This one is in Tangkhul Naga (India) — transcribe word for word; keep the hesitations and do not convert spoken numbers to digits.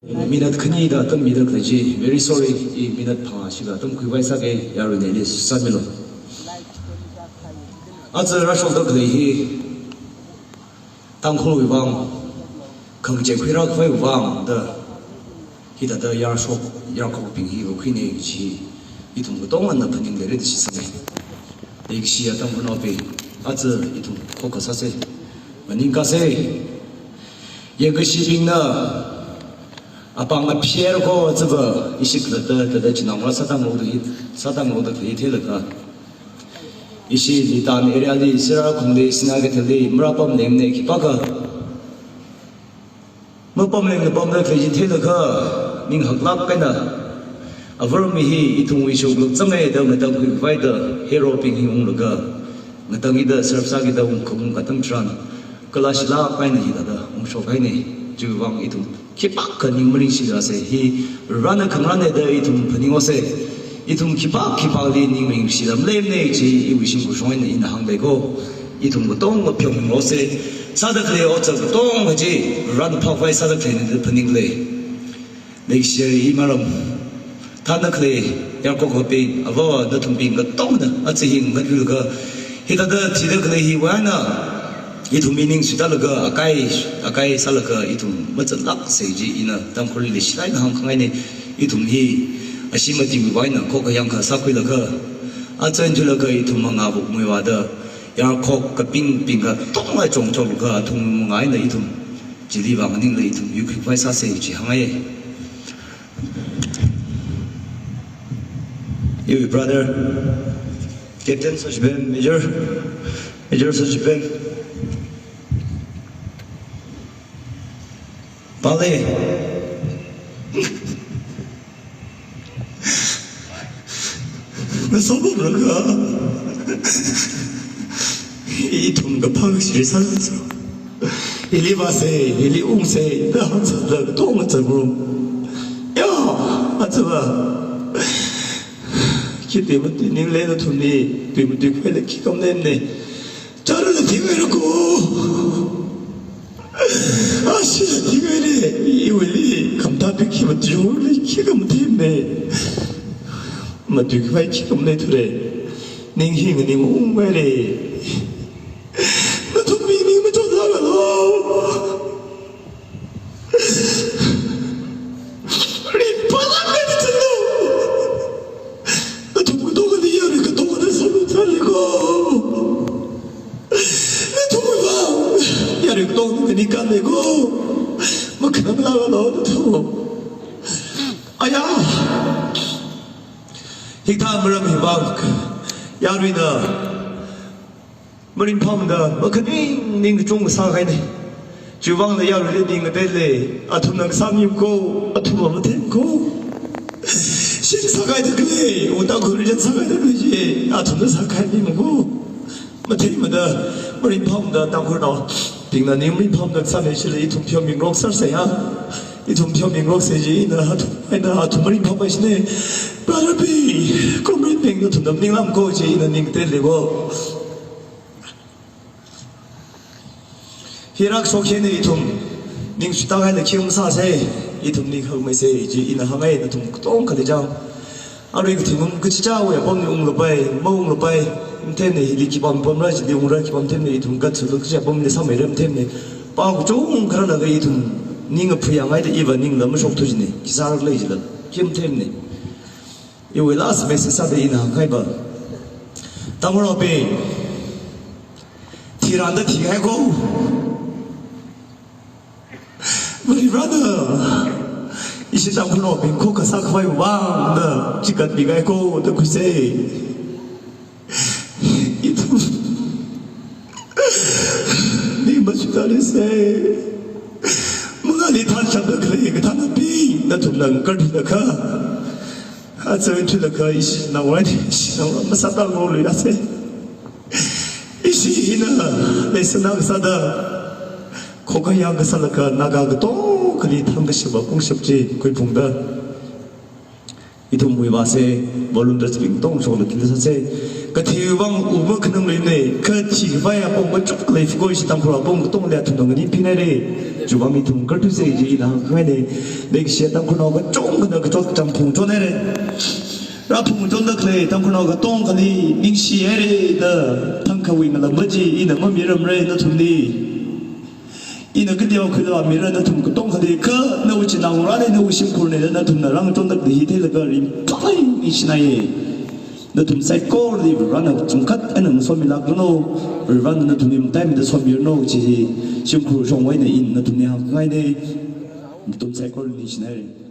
Minute khani da atam mida khalei chi, very sorry, i minute phangā shida atam khuivai sāke, yaruina ili sāmilu. Aja rāshokda khalei hi, Tangkhulwui vang, khangachei khuirākhavai vang da, hithāda yarshok, yarkhokbing hi vākhuine chi, ithum katongana phaningda leida shitsanga. Leikashiya Tangkhulnaobing, aja ithum khokkha sāse, maningkāse. Yangkashibingna, apāng apher ko aja va, ishi khalatta, thāda chinaongarā sātanglo da hi, sātanglo da khalei theilaga. Ishi Litan area li, Sirarakhongli, Sinakeithel li, marāpamleng ne khipākha. Mapamleng na pamda khalei chi theilaga, ning haklāk eina. Avarami hi ithumwui shoklāk zanga da ngatangkhuikhavai da, herobing hi unglaga. Ngatangkida serve sākida ungkhaung atam tharan. Kala shilāk eina hithāda ungshokhaine, chiwui vang ithum khipākha ning maringshilāse, hi Varena khangarāne da ithum phaningngaise. Ithum khipā khipāli ning ringshilā maleimane chi iwui shimkhur shong eina ina hāngdalei ko. Ithum katonga pheomingaise. Sāda khalei otsak katonga chi Varena phākhavai sāda khaleine da phaninglei. Leikashiya imaram, thānda khalei yarkhokbing, avāva nathumbing katongana, aja hi ngatluilaga, hithāda thida khalei hiwui eina, ithum ining suitālaga, akai, akai sālaga, ithum mazanglākse chi ina Tangkhulli leishilāk eina hāngkhangaine, ithum hi, ashi matiwui vang eina, khokkha yangkha sākhuilaga, aja eina thuilaga, ithum mangā vuk muivāda, yarkhok kapingbing katonga chongchoklaga, athum mangā eina ithum, chili vang maningla ithum, yuikhuikhavai sāse chi hāngngai. Your brother, Captain Sachben, Major, Major Sachben. Pale. Nasobo raga. Ithum kaphang shiri sāsa. Ili vāse, ili ungse, da hāngsa da katonga zangrum. Ya, aja va. Khitui matuiningle nathumli, tui matuikhuile khikha maleimane. Chara la thingaira ko. Ashi la thingaire, iwuili, khamatha pik hi matuihaole khikha matheimane. Matuikhavai khikha maleithura. Ning hi nganing ungngaire. Nathumwui ning machotlākalo. Ringphālāk eina zanglu. Nathum katongana yarui katongana sālu zanglu ko. Nathumwui vang yarui katongana ningkānle ko. Makhananglākalo nathum. Aya. Hikathā maram hi vang, yaruina maringphāmada, makhaning ning kachungkha sākahaine. Chiwui vangla yaruili ning ngateile, athumna sāmi ko, athumna mathei ko. Shim sākahaida khalei, ungta khurjan sākahaida khalei chi, athumna sākahaimi ko. Matheimada, maringphāmada, Tangkhulnaobingna ning maringphāmada sāmi chila ithum pheomingaroksersa ya. Ithum pheomingarokse chi ina athum, ina athum maringphāmei chine. Brother bing, comrade bing, nathumna maninglām ko chi ina ning ngateile ko. Hi rākashok hi eina ithum ning suitāhaida khi masāse, ithum ning hakmeise chi ina hāngngai nathum katongkhali chang. Arui kathingum kachichāwui apamli unglapai, maunglapai, matheimane, hili khipā apamra chili ungra, khipā matheimane, ithum katsu kachi apamli sāmeira matheimane. Pao kachungkha rālaga ithum ning aphuiyangngaida iva ningla mashokthu chine, khi sāra khalei chila, khi matheimane. Iwui last message sāda ina hāngkahai va. Tangkhulnaobing, thirānda thikahai ko. Mari brother, ishi Tangkhulnaobing khokkha sākhavai vangda chikatmikahai ko da khuise. Ithum ning masuitālise. Mangāli thānshapda khalei kathānabing, nathumna ngarthuilaga, aja eina thuilaga, ishi naowui, ishi naowui masātāngarokluiase. Ishi hina leisāna kasāda, khokkha yangkha sālaga, Naga katongkhali thangkashap apongshap chi khuiphungda, ithumwui vāse, volunteers bing katong shokla khila sāse. Kathi vang u makhanangluine, kathi khavai apong kachungkha leipha ko, ishi Tangkhul apong katongali athumna nganingphainaire. Chiwuivang ithum karthuisa kaji ina hāngngaina. Leikashiya Tangkhulnao kachungkhana kachot chāng phungchon haira. Rā phungchonda khalei Tangkhulnao katongkhali ningshi haira da thangkhawui ngalāmva chi ina mamirarmara nathumli. Ina kateokha khuilaga mira nathum katongkhali kha nawui chinaongarāna, nawui shimkhurna da nathumna rāngachonda khalei hi theilaga ringphālāk eina ningshinaiya. Nathum saikorali Varena chungkhat eina masomilākranu, Varena nathumli mataimida somiranu kaji hi shimkhur shongwui eina ina nathumli hāngngaina, nathum saikorali ningshinaira.